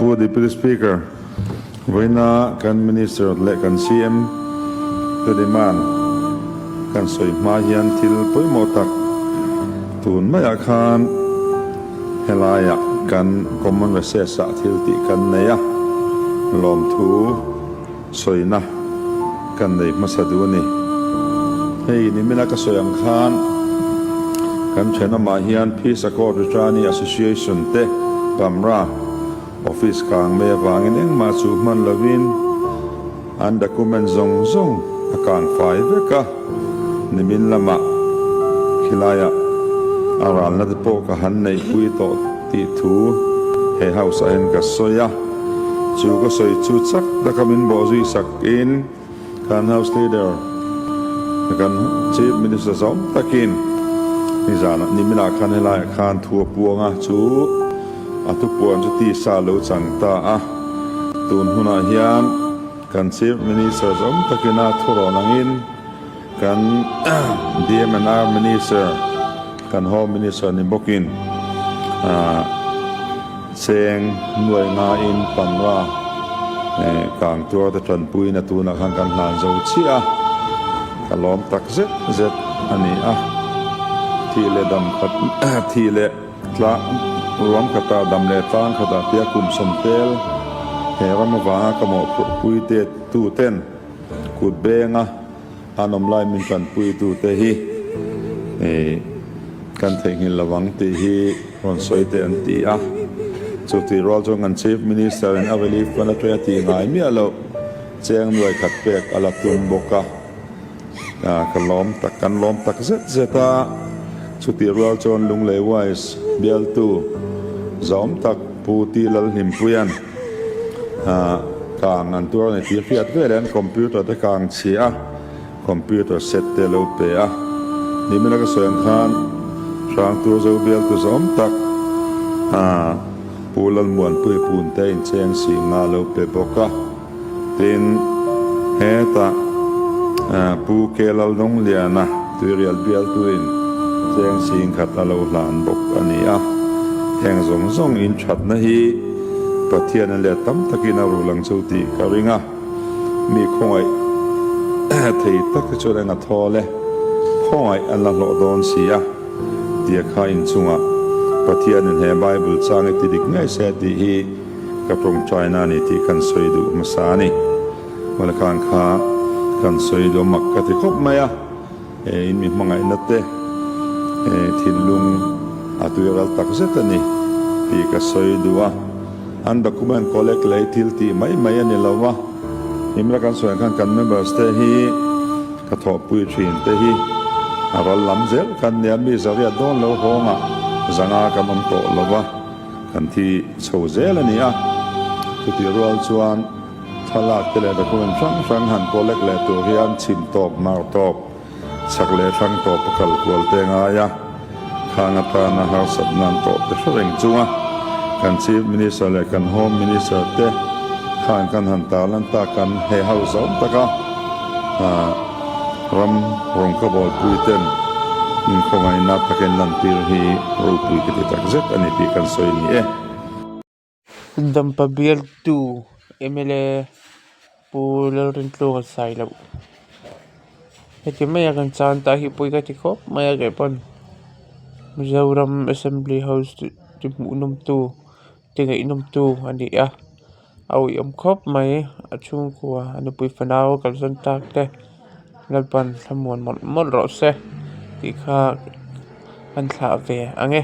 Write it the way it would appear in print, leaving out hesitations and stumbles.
Pu Deputy Speaker, vawiina kan Minister leh kan CM te demand kan sawi hma hian thil pawimawh tak tun maiah khan helaiah kan Common Recess ah thil tih kan nei a, lawmthu sawina kan nei hmasa duh a ni. Hei nimina ka sawi ang khan kan thenawmah hian Peace Accord Returning Association te Pamra Office kang mai avangin engmah chu hman lovin an document zawng zawng a kang fai vek a, nimin lamah khilaiah a ralna te pawh ka han neihpui tawh tih thu he house ah hian ka sawi a, chu ka sawi chu chak taka min bawh zui sak in kan house leader kan chief minister zawng takin nizanah niminah khan helaiah khan thu a puang a chu a thupuan chu tisa a lo chang ta a, tun hunah hian kan chief minister zawng takina thurawn angin kan DMNR minister kan home minister ni bawkin Cheng nuai ngaiin Panra kang tuar te tanpuiin a tunah khan kan hlan zo chiah a, ka lawm tak zet zet a ni a. Thih leh dam khat thih leh tlang ruam khatah dam leh tlang khatah tia kum sawm tel he ram avanga ka mawhphurh pui te tu ten kut benga An awm lai min tanpuitute hi kan theihnghilh lo ang tih hi rawn sawi teh an ti a. Chutih rual chuan kan Chief Minister in a relief fund atanga tih ngai miah loh cheng nuai khat pek a la tum bawk a. Ka lawm tak, kan lawm tak zet zet a. Chutih rual chuan Lunglei Wise bialtu zawm tak Pu T Lalhlimpuia'n Kang an tuar a ni tih hriat vel hian computer te kang chhia a, computer set te lo pe a. Nimina ka sawi ang khan Hrangtur zo bialtu zawm tak Pu Lalmuanpui Punte incheng si nga lo pe bawk a. Tin, hetah Pu K Laldawngliana Tuirial bialtuin cheng sing khat a lo hlan bawk a ni a. Heng zawng zawng inthatna hi Pathian a let tam takin a rul ang chu tih ka ring a, mi khawngaih thei tak hi chuan eng a thawl e, khawngaih an la hlawh dawn si a, tia kha inchungah Pathianin he Bible chang i ti dik ngei se tih hi ka tawngtaina a ni tih kan sawi duh hmasa a ni. Malakhan kha kan sawi duh a mak ka ti khawp mai a. In mi hmangaihna te thinlung a tuiral tak zet a ni tih ka sawi duh a. An document collect lei thil tih mai mai a ni lo a. Imla kan sawi ang khan kan members te hi ka thawhpui thin te hi a ral lam zel kan nia mi zariat dawn lo hawngah zanga kan awm tawh lo va, kan thi chho zel a ni a. Chutih rual chuan Thlalak te leh document hrang hrang han collect leh tur hian chhim tawp, hmar tawp, chhak leh thlang tawp a kal kual te ngai a, khang atana harsat nan tawh te hre reng chunga kan Chief Minister leh kan Home Minister te khan kan han tarlan tak kan he ho zawm taka ram rawng ka bawlpui ten inkhawngaihna takin lantir hi ropui ka ti takzet a ni tih kan sawi ni e. Dampa bialtu mla Pu Lalrintluanga sai loh heti maia kan chan ta hi pawi ka ti khawp mai a kei pawn Mizoram Assembly House ti hmuh nawm tu ti ngaihnawm tu a ni a a uiawm khawp mai a chhungkua a nupui fanau a kalsan tak te Lalpan thlamuan mawlh mawlh rawh se tih kha kan thlah ve ang e.